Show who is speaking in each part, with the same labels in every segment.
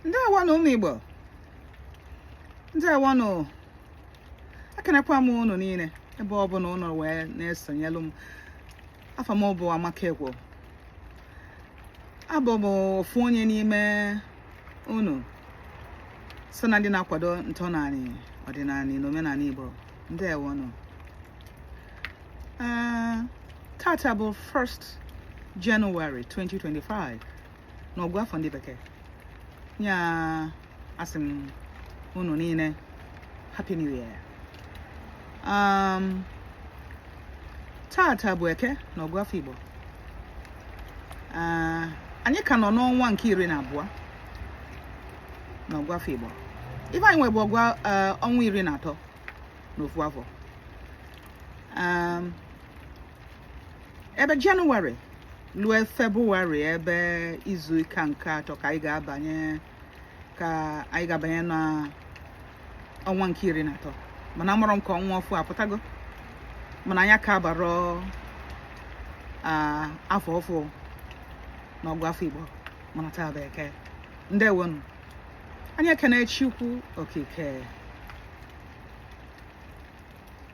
Speaker 1: Ndeewonụ ụmụ Igbo, ndeewonụ. Ekenekwa m unu niile ebe ọ bụla unu wee na-esonyelu m. Afa m bụ Amaka Ekwo. Abụ m ofu onye n'ime unu so na ndị na-akwado ntọnanị, ọdịnanị na omenanị Igbo. Ndeewonụ. Tata bụ 1st January 2025 n'ọgụ afọ ndị bekee. Ya asị m unu niile Happy New Year. Tata bụ Eke n'ọgụ afọ Igbo. Anyị ka nọ n'ọnwa nke 12 n'ọgụ afọ Igbo. Ife anyị nwe bụ ọgụ ọnwa 13 n'ofu afọ. Ebe Jenụwarị lue Febụwarị, ebe izu ụka nke atọ ka anyị ga-abanye, ka anyị ga-abanye na ọnwa nke 13. Mana amarọ m ka ọnwa ọfụ apụtago, mana anyị aka abarọ afọ ọfụ n'ọgụ afọ Igbo. Mana taa bụ Eke. Ndewonu. Anyị ekene Chukwu Okike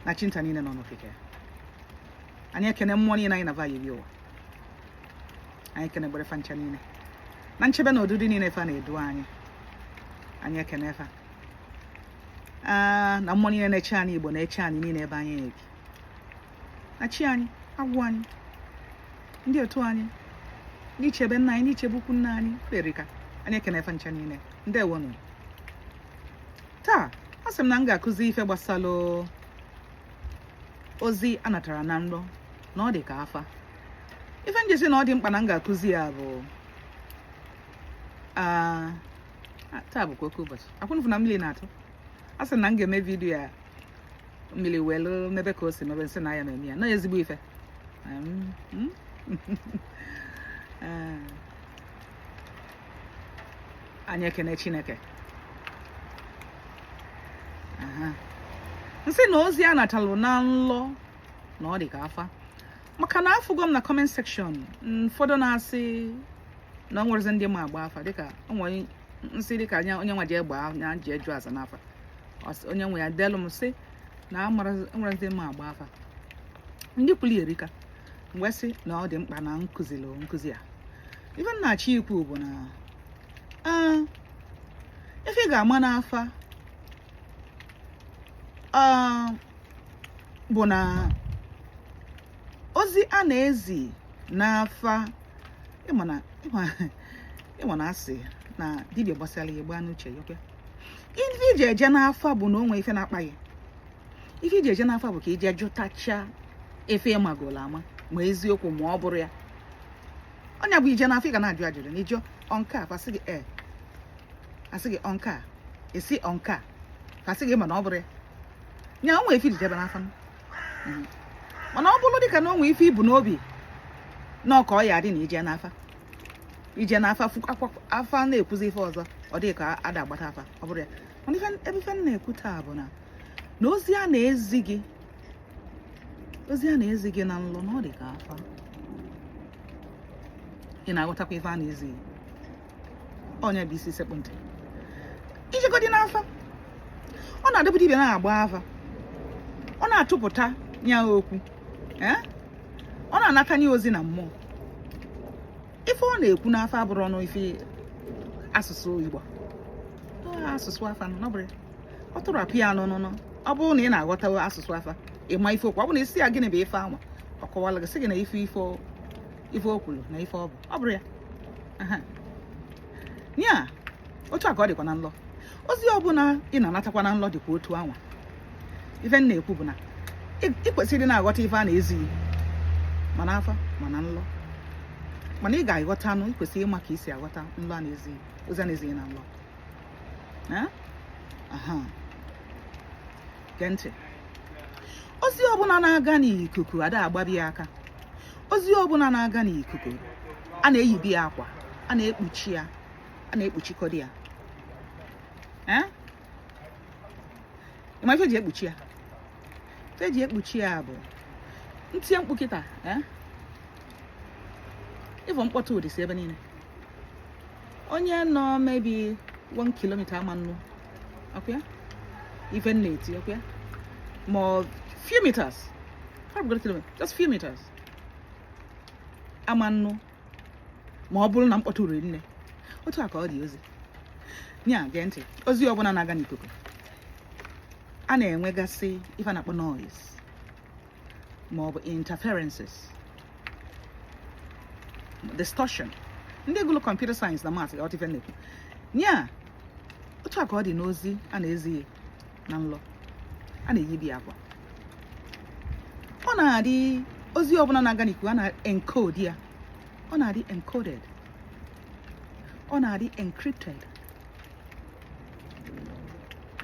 Speaker 1: na chi nta niile nọ n'okike. Anyị ekene mmụọ niile anyị na va yi ụwa. Anyị ekene gbere fa ncha niile na nchebe na odudu niile fa na-edu anyị. Anyị ekene fa na mmụọ niile na-eche anyị Igbo, na-eche anyị niile ebe anyị ebi, na chi anyị, agwụ anyị, ndị otu anyị, ndị chebe nna anyị, ndị chebe ukwu nna anyị erika. Anyị ekene fa ncha niile. Ndewonụ. Taa a sị m na m ga-akụzi ife gbasalụ ozi a natara na nrọ na ọ dị ka afa. Ife m ji sị na ọ dị mkpa na m ga-akụzi ya bụ taa bụkwa oke ụbọchị akwụnụfụ na mmiri na-atụ. A sị na m ga-eme vidiyo ya mmiri welu mebe ka o si mebe, nsị na ya na-eme ya na ezigbo ife. Anyị ekene Chineke. Nsị na ozi a natalụ na nlọ na ọ dị ka afa, maka na afụgo m na comment section ụfọdụ na-asị na ọ nwerezi ndị ma agba afa, dịka onwe nsị dịka anya onye nwa ji gbaa anya ji eju aza n'afa. Onye nwe ya delụ m sị na nwere ndị ma agba afa, ndị kwuli erika. Mgbe sị na ọ dị mkpa na nkụziri nkụzi a, ife m na-achọ ikwu bụ na ife ị ga-ama n'afa bụ na ozi a na-ezi n'afa, ịma na asị na dibịa gbasara ya gbaa n'uche ya. Okwe ife iji eje n'afa bụ na o nwee ife na-akpa ya. Ife iji eje n'afa bụ ka ije jụtacha ife ịmagolo ama, ma eziokwu ma ọ bụrụ ya. Onye bụ ije n'afa, ị ga na-ajụ ajụjụ na ịjụ ọ nke a, fasị gị ee, asị gị ọ nke a, esi ọ nke a, fasị gị mana ọ bụrụ ya. Nya o nwee ife iji jebe n'afa. Mana ọ bụrụ dịka na o nwee ife ibu n'obi na ọka ọ ya adị na ije n'afa, ije n'afa afa na-ekwuzi ife ọzọ, ọ dịghị ka ada agbata afa, ọ bụrụ ya. Mana ebe ife m na-ekwu taa bụ na ozi a na-ezi gị, ozi a na-ezi gị na nlọ, na ọ dị ka afa. Ị na-aghọtakwa ife a na-ezi gị? Onye bụ isi sekpụ ntị ijegodi n'afa, ọ na-adịbụ dibịa na-agba afa, ọ na-atụpụta ya okwu, ọ na-anatanye ozi na mmụọ. Ife ọ na-ekwu n'afa abụrụ ọnụ ife asụsụ Igbo, asụsụ afa nọ bụrụ ọ tụrapụ ya n'ọnụnụ. Ọ bụrụ na ị na-aghọta asụsụ afa, ịma ife okwu. Ọ bụrụ na isi ya gịnị bụ ife anwa, ọ kọwala gị, sị gị na ife ife ife o kwuru na ife ọ bụ, ọ bụrụ ya. Ya otu a ka ọ dịkwa na nlọ. Ozi ọbụla ị na-anatakwa na nlọ dịkwa otu anwa. Ife m na-ekwu bụ na ị kwesịrị na-aghọta ife a na-ezi gị ma n'afa ma na nlọ, mana ị ga-aghọta anụ, ị kwesịrị ịma ka ị si aghọta nlọ a na-ezi gị, ozi a na-ezi gị na nlọ. Gee ntị. Ozi ọbụla na-aga n'ikuku ada agbabi ya aka. Ozi ọbụla na-aga n'ikuku, a na-eyibi ya akwa, a na-ekpuchi ya, a na-ekpuchikọdo ya. Ma ife eji ekpuchi ya, ife eji ekpuchi ya bụ ntinye mkpu kịta, ịfọ mkpọtụ ụdị si ebe niile. Onye nọ maybe 1 kilometer ama nnu ọkwa ya ife m na-eti ọkwa ya ma ọ few meters, probably kilometer, just few meters ama nnu ma ọ bụrụ na mkpọtụ riri nne. Otu a ka ọ dị ozi nya. Gee ntị, ozi ọbụla na-aga n'ikuku a na-enwegasị ife a na-akpọ noise ma ọ bụ interferences, distortion. Ndị gụrụ computer science na maths ga-aghọta ife m na-ekwu nya. Otu a ka ọ dị n'ozi a na-ezi na nlọ a na-eyibi akwa. Ọ na-adị ozi ọbụla na-aga n'ikuku a na-encode ya, ọ na-adị encoded, ọ na-adị encrypted.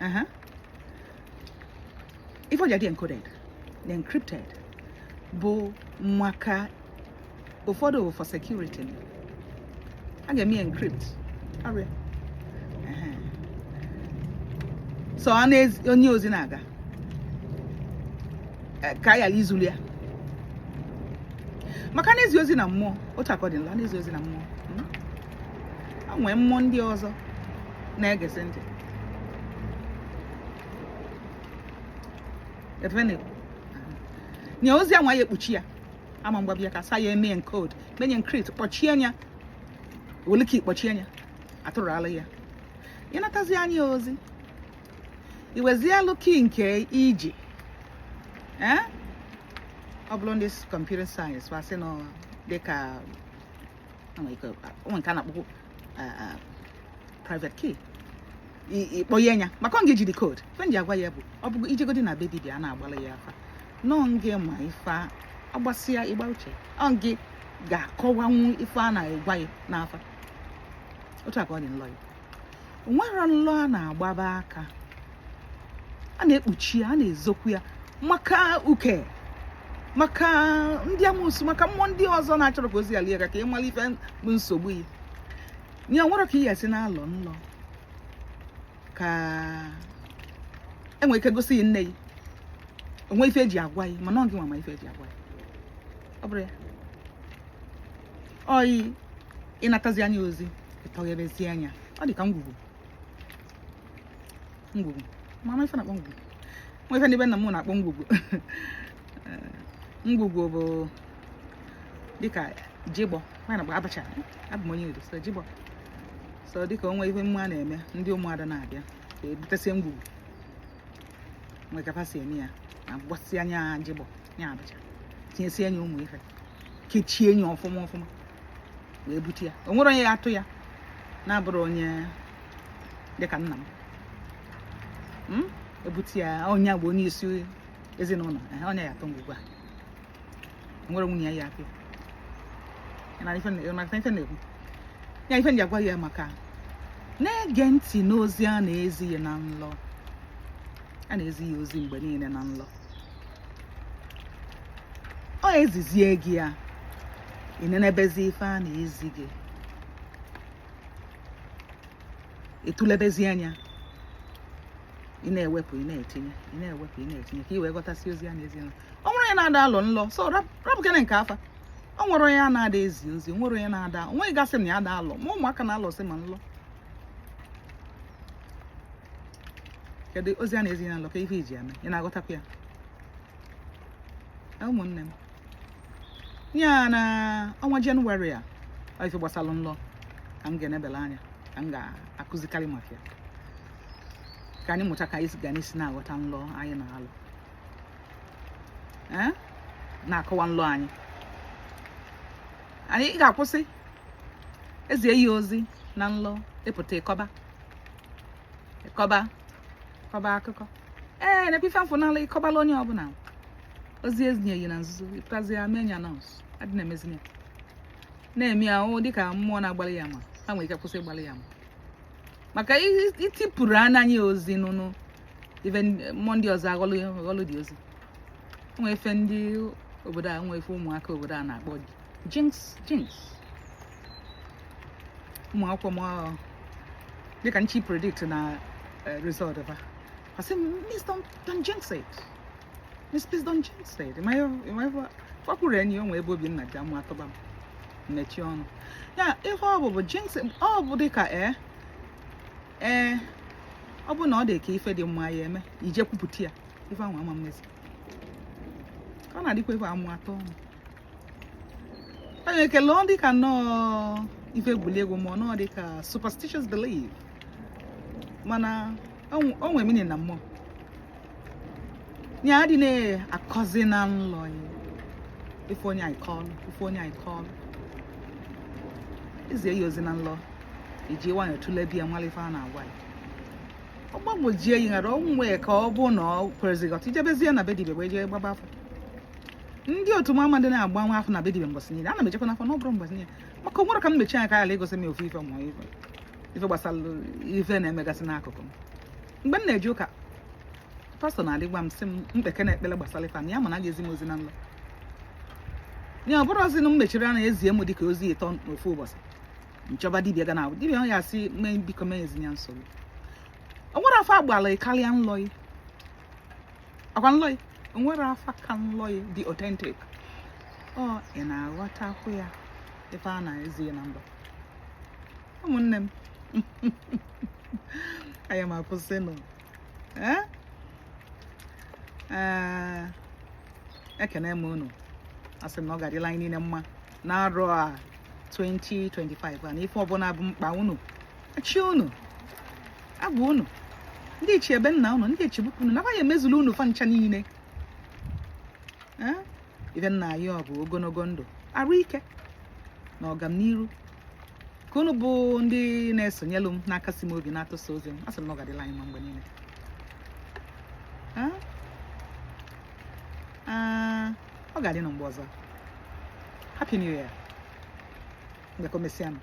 Speaker 1: Aha ife ọ ji adị encoded na encrypted bụ maka ụfọdụ bụ for security. A ga-eme ya encrypt arịa. Ehe. So a na onye ozi na-aga ka a ghara izulu ya maka na-ezi ozi na mmụọ. Otu aka ọ dị nlọ, a na-ezi ozi na mmụọ. A nwee mmụọ ndị ọzọ na-egesi ntị. Efe na-ekwu nye ozi anwa ya ekpuchi ya ama mgbabịa ka sa ya eme encode, menye encrypt, kpọchie ya, were ike kpọchie ya, atụrụ alụ ya. Ịnatazi anya ozi, iwezielụ key nke iji ee ọ bụrụ ndị computer science fasị nọ dịka onwe nke a na-akpọkwu private key, ịkpọnye ya maka ọ ga-eji the code. Ife m ji agwa ya bụ ọ bụ ijegodi na be dibịa a na-agbalị ya afa nọọ ngị ma ife agbasịa ịgba uche ọ gị ga-akọwanwu ife a na-agwa ya n'afa. Otu a ka ọ dị nlọ ya. O nwere nlọ a na-agbaba aka, a na-ekpuchi ya, a na-ezokwu ya maka uke, maka ndị amoosu, maka mmụọ ndị ọzọ na-achọrọ ka ozi ya lie ka ị mara ife bụ nsogbu ya. Nye nwere ka ị ga-esi na-alọ nlọ ka enwere ike gosi ya nne ya onwe ife eji agwa ya, mana ọ gị nwa ma ife eji agwa ya. Ọ bụrụ ya oyi ịnatazi anya ozi, ịtọgherezi anya, ọ dị ka ngwugwu. Ngwugwu, mama, ife na-akpọ ngwugwu nwa ife ndị be nna m na-akpọ ngwugwu. Ngwugwu bụ dịka jigbọ nwaanyị na-akpọ abacha. Abụ m onye Udo, so jigbọ, so dịka onwe ife mma a na-eme, ndị ụmụada na-abịa ka ebutesie ngwugwu nwe ka si eme ya na gbasị anya jigbọ nya abacha, tinyesie anya ụmụ ife, kechie nya ọfụma ọfụma wee bute ya. O nwere onye ya atụ ya na-abụrụ onye dịka nna m ebute ya, onye bụ onye isi ezinụlọ, onye ya atụ ngwugwu a. Nwere nwunye ya ya atụ ya. Ife na-ekwu ya, ife nji agwa ya maka na-ege ntị n'ozi a na-ezi ya na nlọ. A na-ezi ya ozi mgbe niile na nlọ. Ọ ezizie gị ya, ị nenebezi ife a na-ezi gị, ịtụlebezi anya, ị na-ewepụ, ị na-etinye, ị na-ewepụ, ị na-etinye, ka ị wee ghọtasị ozi a na-ezi nlọ. Ọ nwere onye na-ada alọ nlọ, so rapụkene nke afa. Ọ nwere onye a na-ada ezi ozi, o nwere onye na-ada, o nweghị gasị m na ya ada alọ. Ma ụmụaka na-alọsị ma nlọ. Kedu ozi a na-ezi na nlọ ka ife iji eme? Ị na-aghọtakwa ya, ụmụnne m? Ya na ọnwa Jenụwarị a, ọ ife gbasara nlọ ka m ga-enebele anya, ka m ga-akụzikarị maka ya, ka anyị mụta ka anyị ga n'isi na-aghọta nlọ anyị na-alọ, na-akọwa nlọ anyị. Anyị ga-akwụsị ezie ya ozi na nlọ, ịpụta ịkọba ịkọba kọba akụkọ ee nekwa ife mfụnala, ịkọbala onye ọbụla ozi ezinyeghị na nzuzo, ịpụtazi ya mee ya announce. Adị na-emezi ya na-eme ya ahụ dịka mmụọ na-agbalị ya, ma ha nwere ike kwụsị ịgbalị ya, ma maka itipụrụ anaghị ozi nụnụ ife mmụọ ndị ọzọ aghọlụ aghọlụ dị ozi. Nwee ife ndị obodo a, nwee ife ụmụaka obodo a na-akpọ jinx. Jinx, ụmụ akwụkwọ m dịka nchi predict na result fa, asị m, "Miss, don't jinx it. Miss, please don't jinx it." Fakwuru enyi o nwee ebe Obinna ji amụ atụba m mechie ọnụ ya. Ife ọ bụ jinx, ọ bụ dịka ee Ee, ọ bụ na ọ dị ka ife dị mma ya eme, ije kwupụta ya, ife ahụ ama mmezi. Ọ na-adịkwa ife amụ atọ ọnụ. Onye ekele, ọ dị ka nnọọ ife egwuregwu, ma ọ nọọ dị ka superstitious belief, mana o nwere meaning na mmụọ ya adị na-akọzi na nlọ ya. Ife onye anyị kọọlụ, ife onye anyị kọọlụ, izie ya ozi na nlọ, iji nwayọ tụlee biya, nwale ife a na-agwa ya. Ọ gbagwojie ya, ghara o nwee ka ọ bụ na ọ kwerezighị ọtụ, ijebezie na be dibịa wee jee gbaba afọ. Ndị otu m ama ndị na-agba nwa afọ na be dibịa mbọsị niile. Ana m ejekwa n'afọ na ọ bụrụ mbọsị niile, maka o nwere ka m mechie anya ka ghara igosi m ofu ife ma ife ife gbasara ife na-emegasị n'akụkụ m. Mgbe m na-eje ụka, pastọ na-adịgwa m sị m mkpeke na ekpere gbasara ife a, na ya ma na a ga-ezi m ozi na nlọ ya. Ọ bụrụ ozi na m mechiri anya ezie m dịka ozi ịtọ n'ofu ụbọchị, nchọba dibịa ga na dibịa ya asị mee, biko mee ezi ya nsogbu. O nwere afọ agbala karịa nlọyi akwa nlọyi. O nwere afa ka nlọyi dị authentic. Ọ ị na-aghọtakwu ya, ife a na-ezi ya na mbụ. Ụmụnne m, anya m akwụsịnụ. Ee ee, ekene m unu. Asị m na ọ ga-adịla anyị niile mma na-arọ a 2025 a, na ife ọbụla bụ mkpa unu, chi unu, agwa unu, ndị ichie ebe nna unu, ndị echebukwu unu, nakwa ya emezulu unu fa ncha niile. Ee, ife nna ya ọ bụ ogologo ndụ, arụ ike na ọganiru, ka unu bụ ndị na-esonyelu m na-akasi m obi, na-atụsa ozi m. Asị m na ọ ga-adịla anyị mma mgbe niile. Ee? Ee, ọ ga-adị na mgbe ọzọ. Happy New Year. Mgbe ka o mesịanụ.